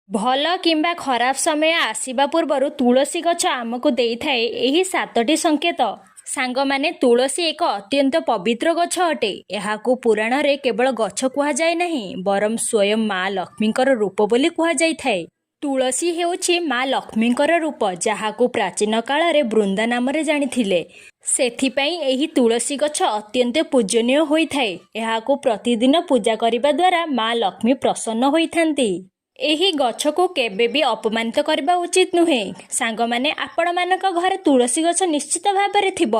ଭଲ କିମ୍ବା ଖରାପ ସମୟ ଆସିବା ପୂର୍ବରୁ ତୁଳସୀ ଗଛ ଆମକୁ ଦେଇଥାଏ ଏହି ସାତଟି ସଂକେତ। ସାଙ୍ଗମାନେ, ତୁଳସୀ ଏକ ଅତ୍ୟନ୍ତ ପବିତ୍ର ଗଛ ଅଟେ। ଏହାକୁ ପୁରାଣରେ କେବଳ ଗଛ କୁହାଯାଏ ନାହିଁ, ବରଂ ସ୍ୱୟଂ ମା ଲକ୍ଷ୍ମୀଙ୍କର ରୂପ ବୋଲି କୁହାଯାଇଥାଏ। ତୁଳସୀ ହେଉଛି ମା ଲକ୍ଷ୍ମୀଙ୍କର ରୂପ, ଯାହାକୁ ପ୍ରାଚୀନ କାଳରେ ବୃନ୍ଦା ନାମରେ ଜାଣିଥିଲେ। ସେଥିପାଇଁ ଏହି ତୁଳସୀ ଗଛ ଅତ୍ୟନ୍ତ ପୂଜନୀୟ ହୋଇଥାଏ। ଏହାକୁ ପ୍ରତିଦିନ ପୂଜା କରିବା ଦ୍ୱାରା ମା ଲକ୍ଷ୍ମୀ ପ୍ରସନ୍ନ ହୋଇଥାନ୍ତି। ଏହି ଗଛକୁ କେବେ ବି ଅପମାନିତ କରିବା ଉଚିତ ନୁହେଁ। ସାଙ୍ଗମାନେ, ଆପଣମାନଙ୍କ ଘରେ ତୁଳସୀ ଗଛ ନିଶ୍ଚିତ ଭାବରେ ଥିବ।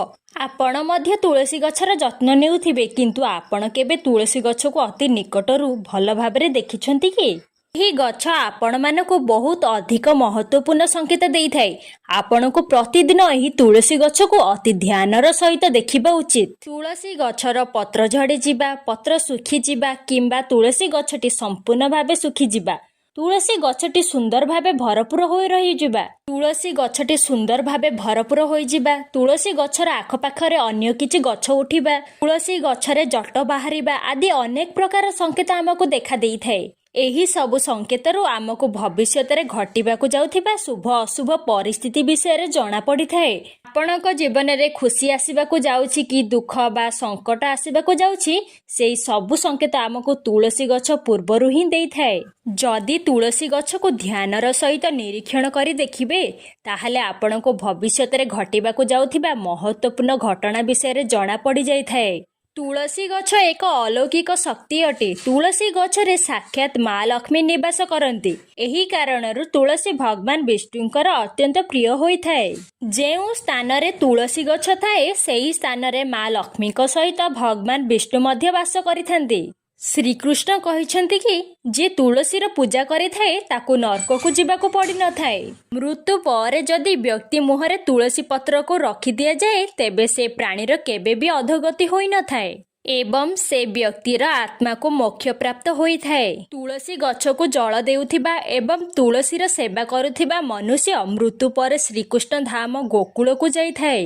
ଆପଣ ମଧ୍ୟ ତୁଳସୀ ଗଛର ଯତ୍ନ ନେଉଥିବେ, କିନ୍ତୁ ଆପଣ କେବେ ତୁଳସୀ ଗଛକୁ ଅତି ନିକଟରୁ ଭଲ ଭାବରେ ଦେଖିଛନ୍ତି କି? ଏହି ଗଛ ଆପଣମାନଙ୍କୁ ବହୁତ ଅଧିକ ମହତ୍ୱପୂର୍ଣ୍ଣ ସଂକେତ ଦେଇଥାଏ। ଆପଣଙ୍କୁ ପ୍ରତିଦିନ ଏହି ତୁଳସୀ ଗଛକୁ ଅତି ଧ୍ୟାନର ସହିତ ଦେଖିବା ଉଚିତ। ତୁଳସୀ ଗଛର ପତ୍ର ଝଡ଼ିଯିବା, ପତ୍ର ଶୁଖିଯିବା କିମ୍ବା ତୁଳସୀ ଗଛଟି ସମ୍ପୂର୍ଣ୍ଣ ଭାବେ ଶୁଖିଯିବା, ତୁଳସୀ ଗଛଟି ସୁନ୍ଦର ଭାବେ ଭରପୁର ହୋଇ ରହିଯିବା, ତୁଳସୀ ଗଛଟି ସୁନ୍ଦର ଭାବେ ଭରପୁର ହୋଇଯିବା, ତୁଳସୀ ଗଛର ଆଖପାଖରେ ଅନ୍ୟ କିଛି ଗଛ ଉଠିବା, ତୁଳସୀ ଗଛରେ ଜଟ ବାହାରିବା ଆଦି ଅନେକ ପ୍ରକାର ସଂକେତ ଆମକୁ ଦେଖା ଦେଇଥାଏ। ଏହି ସବୁ ସଂକେତରୁ ଆମକୁ ଭବିଷ୍ୟତରେ ଘଟିବାକୁ ଯାଉଥିବା ଶୁଭ ଅଶୁଭ ପରିସ୍ଥିତି ବିଷୟରେ ଜଣା ପଡ଼ିଥାଏ। ଆପଣଙ୍କ ଜୀବନରେ ଖୁସି ଆସିବାକୁ ଯାଉଛି କି ଦୁଃଖ ବା ସଙ୍କଟ ଆସିବାକୁ ଯାଉଛି, ସେଇ ସବୁ ସଂକେତ ଆମକୁ ତୁଳସୀ ଗଛ ପୂର୍ବରୁ ହିଁ ଦେଇଥାଏ। ଯଦି ତୁଳସୀ ଗଛକୁ ଧ୍ୟାନର ସହିତ ନିରୀକ୍ଷଣ କରି ଦେଖିବେ, ତାହେଲେ ଆପଣଙ୍କୁ ଭବିଷ୍ୟତରେ ଘଟିବାକୁ ଯାଉଥିବା ମହତ୍ୱପୂର୍ଣ୍ଣ ଘଟଣା ବିଷୟରେ ଜଣା ପଡ଼ିଯାଇଥାଏ। ତୁଳସୀ ଗଛ ଏକ ଅଲୌକିକ ଶକ୍ତି ଅଟେ। ତୁଳସୀ ଗଛରେ ସାକ୍ଷାତ ମା ଲକ୍ଷ୍ମୀ ନିବାସ କରନ୍ତି। ଏହି କାରଣରୁ ତୁଳସୀ ଭଗବାନ ବିଷ୍ଣୁଙ୍କର ଅତ୍ୟନ୍ତ ପ୍ରିୟ ହୋଇଥାଏ। ଯେଉଁ ସ୍ଥାନରେ ତୁଳସୀ ଗଛ ଥାଏ, ସେହି ସ୍ଥାନରେ ମା ଲକ୍ଷ୍ମୀଙ୍କ ସହିତ ଭଗବାନ ବିଷ୍ଣୁ ମଧ୍ୟ ବାସ କରିଥାନ୍ତି। ଶ୍ରୀକୃଷ୍ଣ କହିଛନ୍ତି କି ଯିଏ ତୁଳସୀର ପୂଜା କରିଥାଏ, ତାକୁ ନର୍କକୁ ଯିବାକୁ ପଡ଼ିନଥାଏ। ମୃତ୍ୟୁ ପରେ ଯଦି ବ୍ୟକ୍ତି ମୁହଁରେ ତୁଳସୀ ପତ୍ରକୁ ରଖି ଦିଆଯାଏ, ତେବେ ସେ ପ୍ରାଣୀର କେବେ ବି ଅଧୋଗତି ହୋଇନଥାଏ ଏବଂ ସେ ବ୍ୟକ୍ତିର ଆତ୍ମାକୁ ମୋକ୍ଷ ପ୍ରାପ୍ତ ହୋଇଥାଏ। ତୁଳସୀ ଗଛକୁ ଜଳ ଦେଉଥିବା ଏବଂ ତୁଳସୀର ସେବା କରୁଥିବା ମନୁଷ୍ୟ ମୃତ୍ୟୁ ପରେ ଶ୍ରୀକୃଷ୍ଣ ଧାମ ଗୋକୁଳକୁ ଯାଇଥାଏ।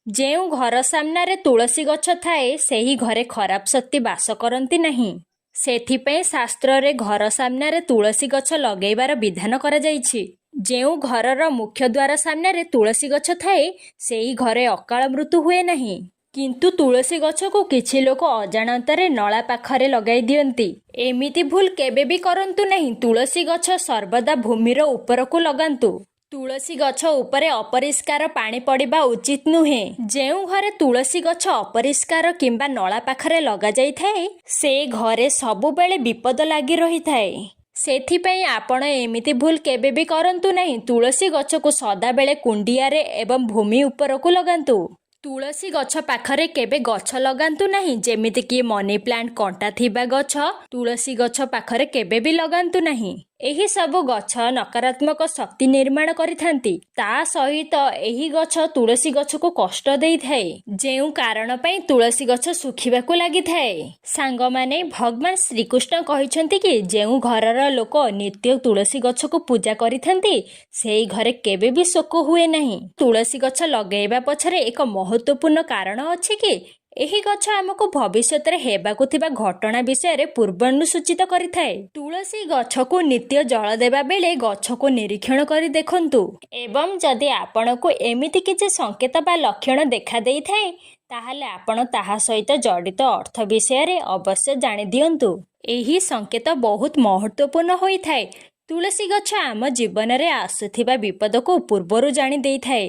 ଯେଉଁ ଘର ସାମ୍ନାରେ ତୁଳସୀ ଗଛ ଥାଏ, ସେହି ଘରେ ଖରାପ ଶକ୍ତି ବାସ କରନ୍ତି ନାହିଁ। ସେଥିପାଇଁ ଶାସ୍ତ୍ରରେ ଘର ସାମ୍ନାରେ ତୁଳସୀ ଗଛ ଲଗାଇବାର ବିଧାନ କରାଯାଇଛି। ଯେଉଁ ଘରର ମୁଖ୍ୟ ଦ୍ୱାର ସାମ୍ନାରେ ତୁଳସୀ ଗଛ ଥାଏ, ସେହି ଘରେ ଅକାଳ ମୃତ୍ୟୁ ହୁଏ ନାହିଁ। କିନ୍ତୁ ତୁଳସୀ ଗଛକୁ କିଛି ଲୋକ ଅଜାଣତରେ ନଳା ପାଖରେ ଲଗାଇ ଦିଅନ୍ତି। ଏମିତି ଭୁଲ କେବେ ବି କରନ୍ତୁ ନାହିଁ। ତୁଳସୀ ଗଛ ସର୍ବଦା ଭୂମିର ଉପରକୁ ଲଗାନ୍ତୁ। ତୁଳସୀ ଗଛ ଉପରେ ଅପରିଷ୍କାର ପାଣି ପଡ଼ିବା ଉଚିତ ନୁହେଁ। ଯେଉଁ ଘରେ ତୁଳସୀ ଗଛ ଅପରିଷ୍କାର କିମ୍ବା ନଳା ପାଖରେ ଲଗାଯାଇଥାଏ, ସେ ଘରେ ସବୁବେଳେ ବିପଦ ଲାଗି ରହିଥାଏ। ସେଥିପାଇଁ ଆପଣ ଏମିତି ଭୁଲ କେବେ ବି କରନ୍ତୁ ନାହିଁ। ତୁଳସୀ ଗଛକୁ ସଦାବେଳେ କୁଣ୍ଡିଆରେ ଏବଂ ଭୂମି ଉପରକୁ ଲଗାନ୍ତୁ। ତୁଳସୀ ଗଛ ପାଖରେ କେବେ ଗଛ ଲଗାନ୍ତୁ ନାହିଁ, ଯେମିତିକି ମନି ପ୍ଲାଣ୍ଟ, କଣ୍ଟା ଥିବା ଗଛ ତୁଳସୀ ଗଛ ପାଖରେ କେବେ ବି ଲଗାନ୍ତୁ ନାହିଁ। ଏହି ସବୁ ଗଛ ନକାରାତ୍ମକ ଶକ୍ତି ନିର୍ମାଣ କରିଥାନ୍ତି। ତା ସହିତ ଏହି ଗଛ ତୁଳସୀ ଗଛକୁ କଷ୍ଟ ଦେଇଥାଏ, ଯେଉଁ କାରଣ ପାଇଁ ତୁଳସୀ ଗଛ ଶୁଖିବାକୁ ଲାଗିଥାଏ। ସାଙ୍ଗମାନେ, ଭଗବାନ ଶ୍ରୀକୃଷ୍ଣ କହିଛନ୍ତି କି ଯେଉଁ ଘରର ଲୋକ ନିତ୍ୟ ତୁଳସୀ ଗଛକୁ ପୂଜା କରିଥାନ୍ତି, ସେହି ଘରେ କେବେ ବି ଶୋକ ହୁଏ ନାହିଁ। ତୁଳସୀ ଗଛ ଲଗାଇବା ପଛରେ ଏକ ମହତ୍ୱପୂର୍ଣ୍ଣ କାରଣ ଅଛି କି ଏହି ଗଛ ଆମକୁ ଭବିଷ୍ୟତରେ ହେବାକୁ ଥିବା ଘଟଣା ବିଷୟରେ ପୂର୍ବାନୁସୂଚିତ କରିଥାଏ। ତୁଳସୀ ଗଛକୁ ନିତ୍ୟ ଜଳ ଦେବା ବେଳେ ଗଛକୁ ନିରୀକ୍ଷଣ କରି ଦେଖନ୍ତୁ ଏବଂ ଯଦି ଆପଣଙ୍କୁ ଏମିତି କିଛି ସଂକେତ ବା ଲକ୍ଷଣ ଦେଖା ଦେଇଥାଏ, ତାହେଲେ ଆପଣ ତାହା ସହିତ ଜଡ଼ିତ ଅର୍ଥ ବିଷୟରେ ଅବଶ୍ୟ ଜାଣି ଦିଅନ୍ତୁ। ଏହି ସଂକେତ ବହୁତ ମହତ୍ୱପୂର୍ଣ୍ଣ ହୋଇଥାଏ। ତୁଳସୀ ଗଛ ଆମ ଜୀବନରେ ଆସୁଥିବା ବିପଦକୁ ପୂର୍ବରୁ ଜାଣି ଦେଇଥାଏ,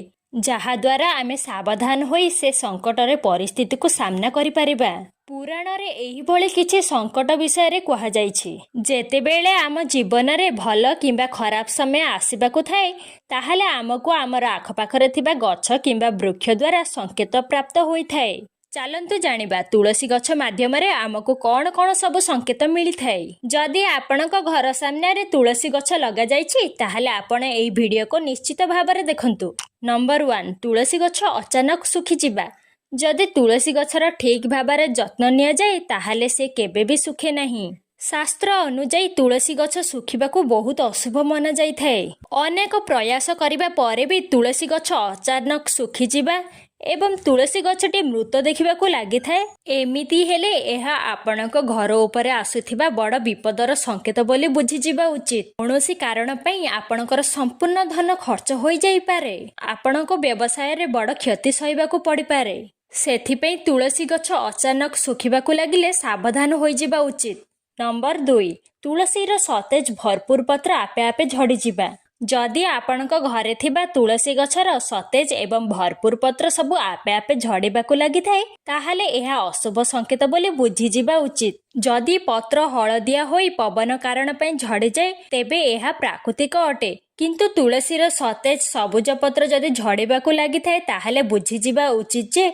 ଯାହାଦ୍ୱାରା ଆମେ ସାବଧାନ ହୋଇ ସେ ସଙ୍କଟରେ ପରିସ୍ଥିତିକୁ ସାମ୍ନା କରିପାରିବା। ପୁରାଣରେ ଏହିଭଳି କିଛି ସଙ୍କଟ ବିଷୟରେ କୁହାଯାଇଛି। ଯେତେବେଳେ ଆମ ଜୀବନରେ ଭଲ କିମ୍ବା ଖରାପ ସମୟ ଆସିବାକୁ ଥାଏ, ତାହେଲେ ଆମକୁ ଆମର ଆଖପାଖରେ ଥିବା ଗଛ କିମ୍ବା ବୃକ୍ଷ ଦ୍ୱାରା ସଂକେତ ପ୍ରାପ୍ତ ହୋଇଥାଏ। ଚାଲନ୍ତୁ ଜାଣିବା ତୁଳସୀ ଗଛ ମାଧ୍ୟମରେ ଆମକୁ କ'ଣ କ'ଣ ସବୁ ସଂକେତ ମିଳିଥାଏ। ଯଦି ଆପଣଙ୍କ ଘର ସାମ୍ନାରେ ତୁଳସୀ ଗଛ ଲଗାଯାଇଛି, ତାହେଲେ ଆପଣ ଏହି ଭିଡ଼ିଓକୁ ନିଶ୍ଚିତ ଭାବରେ ଦେଖନ୍ତୁ। ନମ୍ବର 1, ତୁଳସୀ ଗଛ ଅଚାନକ ଶୁଖିଯିବା। ଯଦି ତୁଳସୀ ଗଛର ଠିକ୍ ଭାବରେ ଯତ୍ନ ନିଆଯାଏ, ତାହେଲେ ସେ କେବେ ବି ଶୁଖେ ନାହିଁ। ଶାସ୍ତ୍ର ଅନୁଯାୟୀ ତୁଳସୀ ଗଛ ଶୁଖିବାକୁ ବହୁତ ଅଶୁଭ ମନାଯାଇଥାଏ। ଅନେକ ପ୍ରୟାସ କରିବା ପରେ ବି ତୁଳସୀ ଗଛ ଅଚାନକ ଶୁଖିଯିବା ଏବଂ ତୁଳସୀ ଗଛଟି ମୃତ ଦେଖିବାକୁ ଲାଗିଥାଏ, ଏମିତି ହେଲେ ଏହା ଆପଣଙ୍କ ଘର ଉପରେ ଆସୁଥିବା ବଡ଼ ବିପଦର ସଂକେତ ବୋଲି ବୁଝିଯିବା ଉଚିତ। କୌଣସି କାରଣ ପାଇଁ ଆପଣଙ୍କର ସମ୍ପୂର୍ଣ୍ଣ ଧନ ଖର୍ଚ୍ଚ ହୋଇଯାଇପାରେ। ଆପଣଙ୍କ ବ୍ୟବସାୟରେ ବଡ଼ କ୍ଷତି ସହିବାକୁ ପଡ଼ିପାରେ। ସେଥିପାଇଁ ତୁଳସୀ ଗଛ ଅଚାନକ ଶୁଖିବାକୁ ଲାଗିଲେ ସାବଧାନ ହୋଇଯିବା ଉଚିତ। ନମ୍ବର 2, ତୁଳସୀର ସତେଜ ଭରପୁର ପତ୍ର ଆପେ ଆପେ ଝଡ଼ିଯିବା। ଯଦି ଆପଣଙ୍କ ଘରେ ଥିବା ତୁଳସୀ ଗଛର ସତେଜ ଏବଂ ଭରପୁର ପତ୍ର ସବୁ ଆପେ ଆପେ ଝଡ଼ିବାକୁ ଲାଗିଥାଏ, ତାହେଲେ ଏହା ଅଶୁଭ ସଂକେତ ବୋଲି ବୁଝିଯିବା ଉଚିତ। ଯଦି ପତ୍ର ହଳଦିଆ ହୋଇ ପବନ କାରଣ ପାଇଁ ଝଡ଼ିଯାଏ, ତେବେ ଏହା ପ୍ରାକୃତିକ ଅଟେ। କିନ୍ତୁ ତୁଳସୀର ସତେଜ ସବୁଜ ପତ୍ର ଯଦି ଝଡ଼ିବାକୁ ଲାଗିଥାଏ, ତାହେଲେ ବୁଝିଯିବା ଉଚିତ ଯେ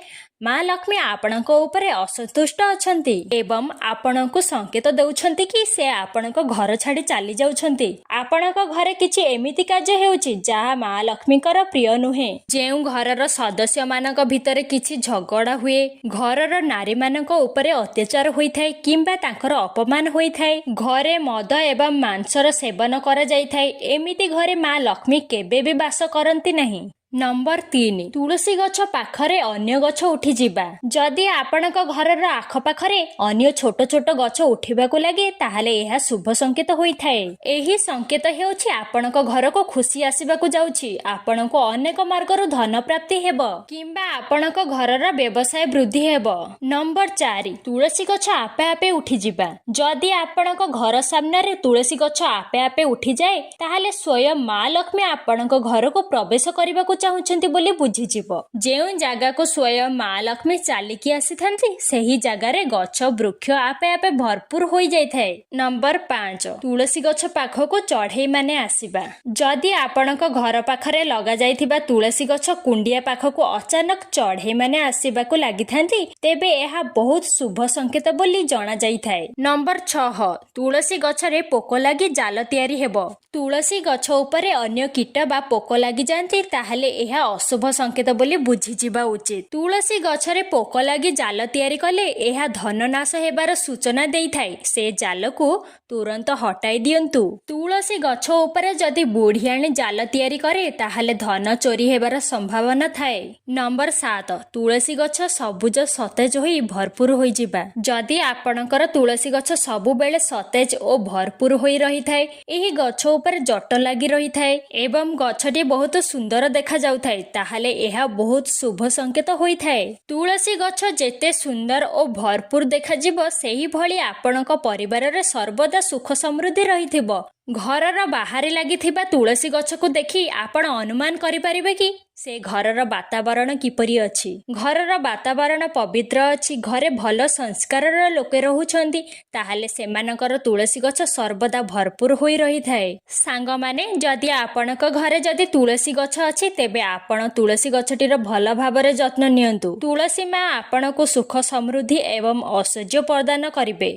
ମା ଲକ୍ଷ୍ମୀ ଆପଣଙ୍କ ଉପରେ ଅସନ୍ତୁଷ୍ଟ ଅଛନ୍ତି ଏବଂ ଆପଣଙ୍କୁ ସଂକେତ ଦେଉଛନ୍ତି କି ସେ ଆପଣଙ୍କ ଘର ଛାଡ଼ି ଚାଲି ଯାଉଛନ୍ତି। ଆପଣଙ୍କ ଘରେ କିଛି ଏମିତି କାର୍ଯ୍ୟ ହେଉଛି, ଯାହା ମା ଲକ୍ଷ୍ମୀଙ୍କର ପ୍ରିୟ ନୁହେଁ। ଯେଉଁ ଘରର ସଦସ୍ୟମାନଙ୍କ ଭିତରେ କିଛି ଝଗଡ଼ା ହୁଏ, ଘରର ନାରୀମାନଙ୍କ ଉପରେ ଅତ୍ୟାଚାର ହୋଇଥାଏ କିମ୍ବା ତାଙ୍କର ଅପମାନ ହୋଇଥାଏ, ଘରେ ମଦ ଏବଂ ମାଂସର ସେବନ କରାଯାଇଥାଏ, ଏମିତି ଘରେ ମା ଲକ୍ଷ୍ମୀ କେବେ ବି ବାସ କରନ୍ତି ନାହିଁ। ନମ୍ବର 3, ତୁଳସୀ ଗଛ ପାଖରେ ଅନ୍ୟ ଗଛ ଉଠିଯିବା। ଯଦି ଆପଣଙ୍କ ଘରର ଆଖପାଖରେ ଅନ୍ୟ ଛୋଟ ଛୋଟ ଗଛ ଉଠିବାକୁ ଲାଗେ, ତାହେଲେ ଏହା ଶୁଭ ସଂକେତ ହୋଇଥାଏ। ଏହି ସଂକେତ ହେଉଛି ଆପଣଙ୍କ ଘରକୁ ଖୁସି ଆସିବାକୁ ଯାଉଛି, ଆପଣଙ୍କୁ ଅନେକ ମାର୍ଗରୁ ଧନ ପ୍ରାପ୍ତି ହେବ କିମ୍ବା ଆପଣଙ୍କ ଘରର ବ୍ୟବସାୟ ବୃଦ୍ଧି ହେବ। ନମ୍ବର 4, ତୁଳସୀ ଗଛ ଆପେ ଆପେ ଉଠିଯିବା। ଯଦି ଆପଣଙ୍କ ଘର ସାମ୍ନାରେ ତୁଳସୀ ଗଛ ଆପେ ଆପେ ଉଠିଯାଏ, ତାହେଲେ ସ୍ୱୟଂ ମା ଲକ୍ଷ୍ମୀ ଆପଣଙ୍କ ଘରକୁ ପ୍ରବେଶ କରିବାକୁ ଚାହୁଁଛନ୍ତି ବୋଲି ବୁଝିଯିବ। ଯେଉଁ ଜାଗାକୁ ସ୍ୱୟଂ ମା ଲକ୍ଷ୍ମୀ ଚାଲିକି ଆସିଥାନ୍ତି, ସେହି ଜାଗାରେ ଗଛ ବୃକ୍ଷ ଆପେ ଆପେ ଭରପୁର ହୋଇଯାଇଥାଏ। ନମ୍ବର 5, ତୁଳସୀ ଗଛ ପାଖକୁ ଚଢେଇ ମାନେ ଆସିବା। ଯଦି ଆପଣଙ୍କ ଘର ପାଖରେ ଲଗାଯାଇଥିବା ତୁଳସୀ ଗଛ କୁଣ୍ଡିଆ ପାଖକୁ ଅଚାନକ ଚଢେଇ ମାନେ ଆସିବାକୁ ଲାଗିଥାନ୍ତି, ତେବେ ଏହା ବହୁତ ଶୁଭ ସଂକେତ ବୋଲି ଜଣାଯାଇଥାଏ। ନମ୍ବର 6, ତୁଳସୀ ଗଛରେ ପୋକ ଲାଗି ଜାଲ ତିଆରି ହେବ। ତୁଳସୀ ଗଛ ଉପରେ ଅନ୍ୟ କୀଟ ବା ପୋକ ଲାଗିଯାଆନ୍ତି, ତାହେଲେ ଏହା ଅଶୁଭ ସଂକେତ ବୋଲି ବୁଝିଯିବା ଉଚିତ। ତୁଳସୀ ଗଛରେ ପୋକ ଲାଗି ଜାଲ ତିଆରି କଲେ ଏହା ଧନ ନାଶ ହେବାର ସୂଚନା ଦେଇଥାଏ। ସେ ଜାଲକୁ ତୁରନ୍ତ ହଟାଇ ଦିଅନ୍ତୁ। ତୁଳସୀ ଗଛ ଉପରେ ଯଦି ବୁଢିଆଣୀ ଜାଲ ତିଆରି କରେ, ତାହେଲେ ଧନ ଚୋରି ହେବାର ସମ୍ଭାବନା ଥାଏ। ନମ୍ବର 7, ତୁଳସୀ ଗଛ ସବୁଜ ସତେଜ ହୋଇ ଭରପୁର ହୋଇଯିବା। ଯଦି ଆପଣଙ୍କର ତୁଳସୀ ଗଛ ସବୁବେଳେ ସତେଜ ଓ ଭରପୁର ହୋଇ ରହିଥାଏ, ଏହି ଗଛ ଉପରେ ଜଟ ଲାଗି ରହିଥାଏ ଏବଂ ଗଛଟି ବହୁତ ସୁନ୍ଦର ଦେଖାଯାଉଥାଏ, ତାହେଲେ ଏହା ବହୁତ ଶୁଭ ସଂକେତ ହୋଇଥାଏ। ତୁଳସୀ ଗଛ ଯେତେ ସୁନ୍ଦର ଓ ଭରପୁର ଦେଖାଯିବ, ସେହିଭଳି ଆପଣଙ୍କ ପରିବାରରେ ସର୍ବଦା ସୁଖ ସମୃଦ୍ଧି ରହିଥିବ। ଘରର ବାହାରେ ଲାଗିଥିବା ତୁଳସୀ ଗଛକୁ ଦେଖି ଆପଣ ଅନୁମାନ କରିପାରିବେ କି ସେ ଘରର ବାତାବରଣ କିପରି ଅଛି। ଘରର ବାତାବରଣ ପବିତ୍ର ଅଛି, ଘରେ ଭଲ ସଂସ୍କାରର ଲୋକେ ରହୁଛନ୍ତି, ତାହେଲେ ସେମାନଙ୍କର ତୁଳସୀ ଗଛ ସର୍ବଦା ଭରପୁର ହୋଇ ରହିଥାଏ। ସାଙ୍ଗମାନେ, ଯଦି ଆପଣଙ୍କ ଘରେ ଯଦି ତୁଳସୀ ଗଛ ଅଛି, ତେବେ ଆପଣ ତୁଳସୀ ଗଛଟିର ଭଲ ଭାବରେ ଯତ୍ନ ନିଅନ୍ତୁ। ତୁଳସୀ ମା ଆପଣଙ୍କୁ ସୁଖ, ସମୃଦ୍ଧି ଏବଂ ଐଶ୍ୱର୍ଯ୍ୟ ପ୍ରଦାନ କରିବେ।